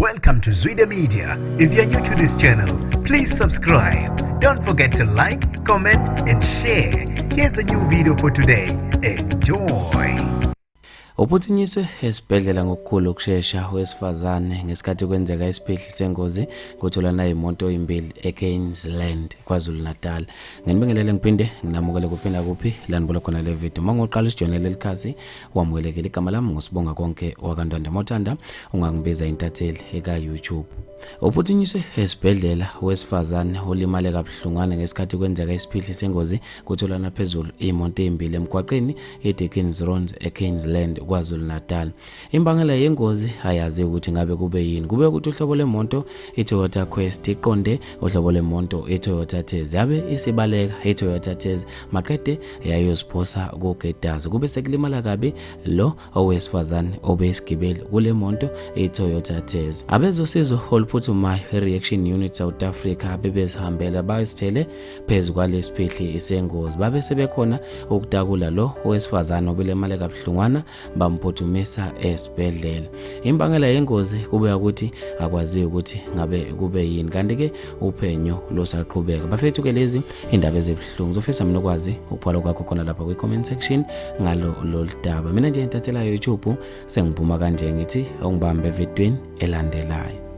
Welcome to Zwida Media. If you're new to this channel, please subscribe. Don't forget to like, comment, and share. Here's a new video for today. Enjoy. Uphuthunyiswe esibhedlela ngokukhulu ukushesha owesifazane ngesikhathi kwenzeka isiphihli sengozi kutholana imoto ezimbili eKainsland KwaZulu-Natal. Nginibingelele ngiphinde nginamukele kuphinda kuphi la nibuka khona le video. Uma ngoqala usijoyinele leli wamukelekile. Igama lami nguSibonga Konke wakaNtwanda Mothanda, ungangibiza intatheli eka YouTube. Uphuthunyiswe esibhedlela owesifazane olimale kabuhlungwana ngesikhathi kwenzeka isiphihli sengozi kutholana phezulu imoto ezimbili emgwaqeni iDickens Road eKainsland KwaZulu-Natal. Imbangela yengozi ayaziwa ukuthi ngabe kube yini. Kube ukuthi uhlobo lwemoto iToyota Quest iqonde uhlobo lwemoto iToyota Tazz, yabe isibaleka iToyota Tazz maqede yayoziphosa kugedazi, kube sekulimala kabi lo owesifazane obeyisigibeli kule moto iToyota Tazz. Abezosizo oluphuthumayo i-Reaction Unit South Africa bebezihambela bayisithele phezu kwalesiphihli isengozi, babe sebekhona ukutakula lo owesifazane obelimale kabuhlungwana bamphuthumisa esibhedlela. Imbangela yengozi kube ukuthi akwaziwa ukuthi ngabe kube yini, kanti-ke uphenyo lusaqhubeka. Bafethu-ke lezi indaba ezibuhlungu, ngizofisa mina ukwazi ukubhala kwakho khona lapha kwi-comment section ngalo lolu daba. Mina nje intathela YouTube sengiphuma kanje, ngithi ungibambe evidweni elandelayo.